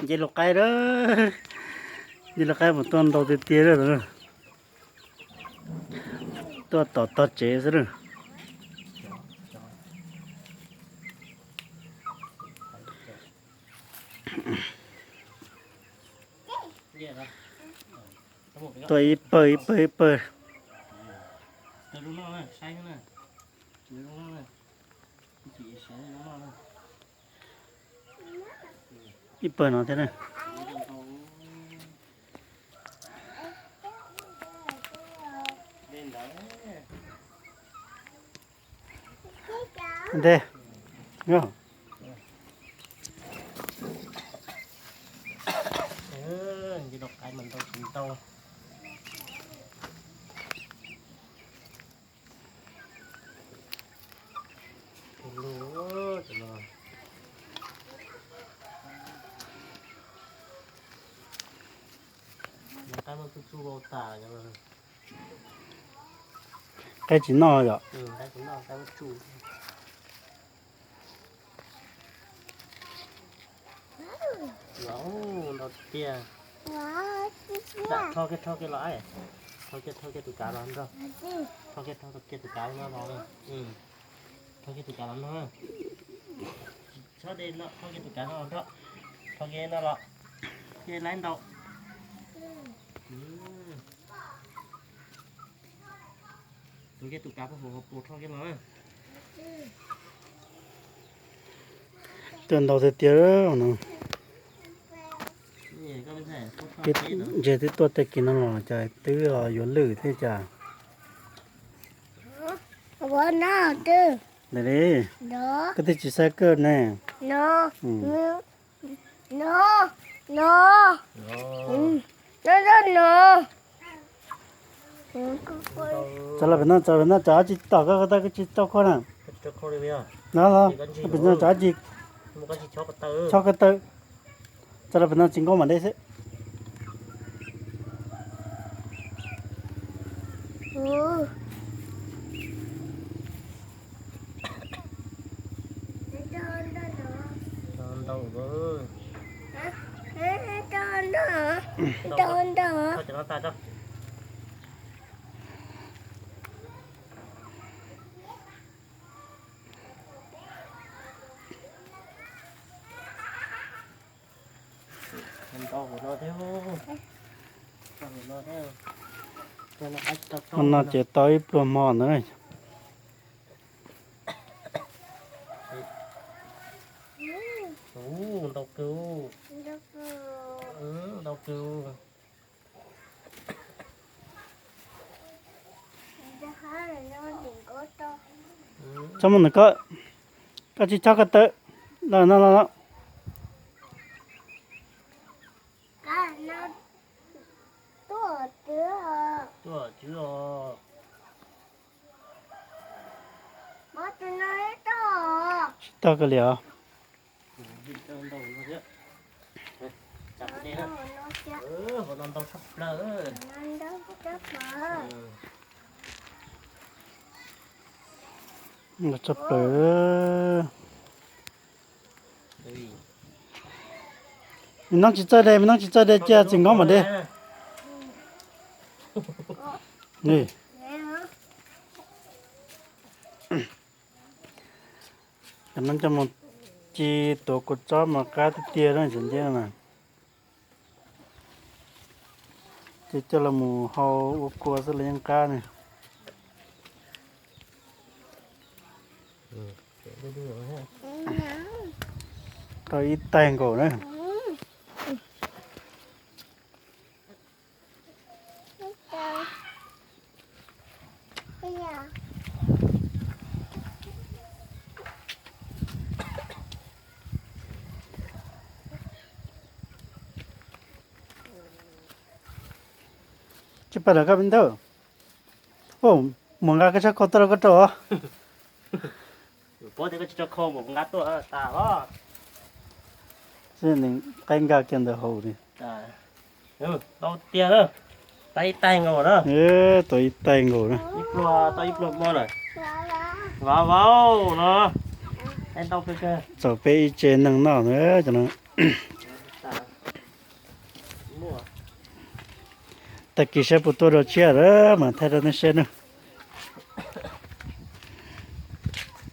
Nce lus qaib a, nce lus qaib mus tuaj ntau tiag tiag li. Tuaj tom tog tsev xwb lawm. Tuaj ib pawg ib pawg ib pawg. Ib pawg no thiab na. Ntej. Qaib tsis noj yom? Ntau tiag. Rho kiag, rho kiag los, rho kiag, rho kiag tus kav los nrog. Rho kiag, rho kiag tus kav no los. Rho kiag tus kav los nrog. Txhob de no, rho kiag tus kav no los nrog. Rho kiag no los. Ces laiv ntau. Tus kiag tus kav puas hauv hauv puas rho kiag los. Tuaj ntau tiag tiag no. Ntshe twb tuaj tej kis no los cas twb yuav lwj thiab cas. Ntawm li, koj twb tsis saib kawg ne. Tso los pem no, tso pem no, tso tsis tom koj, koj tsis tso khau na. No los, pem no tso tsis, chob ko taw. Tso los pem no tsis nkauj mam dej xwb. Hmo no ces tau ib pluag hmo ntawd. Ntau kawg. Ntau kawg. Tso mus ntawm koj, koj tsis chob ko taw, los no los. Tsis tau kawg li os. Ntau tshaj plaws. Me noob tsis txawj de, me noob tsis txawj de cia txiv nkauj mam de. Cov no coj mus ci tuav kua txob mas qab tiag tiag na, tseem nceb na. Ces coj los mus hau ua kua xwb los yeej qab ne. Tau ib taig nkaus na. Tsis pab lawm koj me ntawd. Mus nqa koj tshab khau tuaj rau koj rau. Paub tias koj tsis tso khau mus nqa tuaj tas os. Qaib nkag kiag ntawd hauv li. Ntau tiag na. Tau ib taig nkaus na. Tau ib taig nkaus na. Ib pluag tau ib pluag hmo lawm. Vauv, vauv no. Tau kawg kawg. Txaus peb ib tse neeg noj na cov no. Tag kis saib puas tuaj dua tsiaj lawm mas thaij rau nej saib nawb.